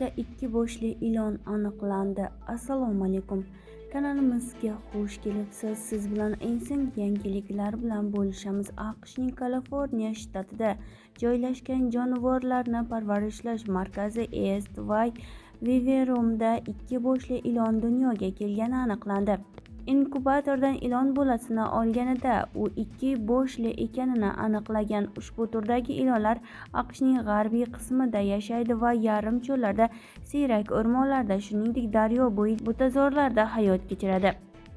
AQShda ikki boshli ilon aniqlandi. Assalomu alaykum. Kanalimizga xush kelibsiz. Siz bilan eng so'nggi yangiliklar bilan bo'lishamiz. AQShning Kaliforniya shtatida joylashgan jonivorlarni parvarishlash markazi East Way Viverumda ikki boshli ilon dunyoga kelgani aniqlandi. Inkubatordan ilon bolasini olganida u ikki boshli ekanini aniqlagan. Ushbu turdagi ilonlar AQShning g'arbiy qismida yashaydi va yarim cho'llarda, siyrak o'rmonlarda, shuningdek daryo bo'yi butazorlarda hayot kechiradi.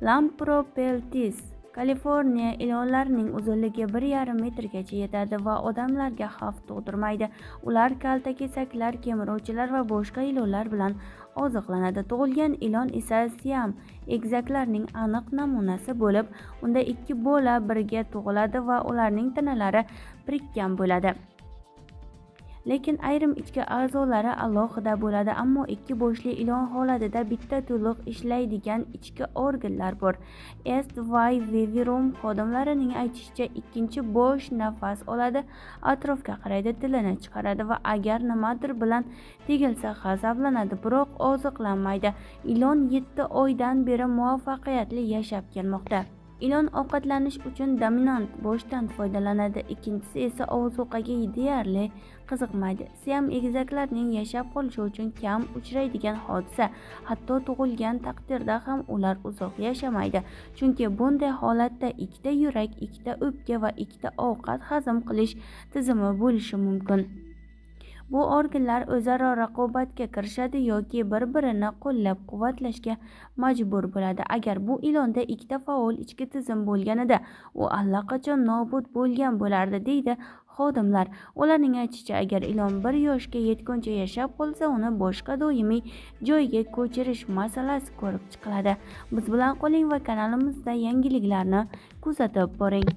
Lampropeltis Kaliforniya ilonlarining uzunligi 1,5 metrgacha yetadi va odamlarga xavf tug'dirmaydi. Ular kaltakesaklar, kemiruvchilar va boshqa ilonlar bilan oziqlanadi. Tug'ilgan ilon esa Siam egizaklarning aniq namunasi bo'lib, unda ikki bola birga tug'iladi va ularning tanalari birikkan bo'ladi. Lekin ayrim ichki a'zolari alohida bo'ladi, ammo ikki boshli ilon holatida bitta to'liq ishlaydigan ichki organlar bor. East Way Viverum xodimlarining aytishicha, ikkinchi bosh nafas oladi, atrofga qaraydi, tilini chiqaradi va agar nimadir bilan tegilsa g'azablanadi, biroq oziqlanmaydi. Ilon 7 oydan beri muvaffaqiyatli yashab kelmoqda. Ilon ovqatlanish uchun dominant boshdan foydalanadi, ikkinchisi esa ozuqaga deyarli qiziqmaydi. Siam egizaklarning yashab qolishi uchun kam uchraydigan hodisa, hatto tug'ilgan taqdirda ham ular uzoq yashamaydi, chunki bunday holatda ikkita yurak, ikkita o'pka va ikkita ovqat hazm qilish tizimi bo'lishi mumkin. Bu organlar o'zaro raqobatga kirishadi yoki bir-birini qo'llab-quvvatlashga majbur bo'ladi. Agar bu ilonda ikkita faol ichki tizim bo'lganida, u allaqachon nobud bo'lgan bo'lardi, deydi xodimlar. Ularning aytishicha, agar ilon 1 yoshga yetguncha yashab qolsa, uni boshqa doimiy joyga ko'chirish masalasi ko'rib chiqiladi. Biz bilan qoling va kanalimizda yangiliklarni kuzatib boring.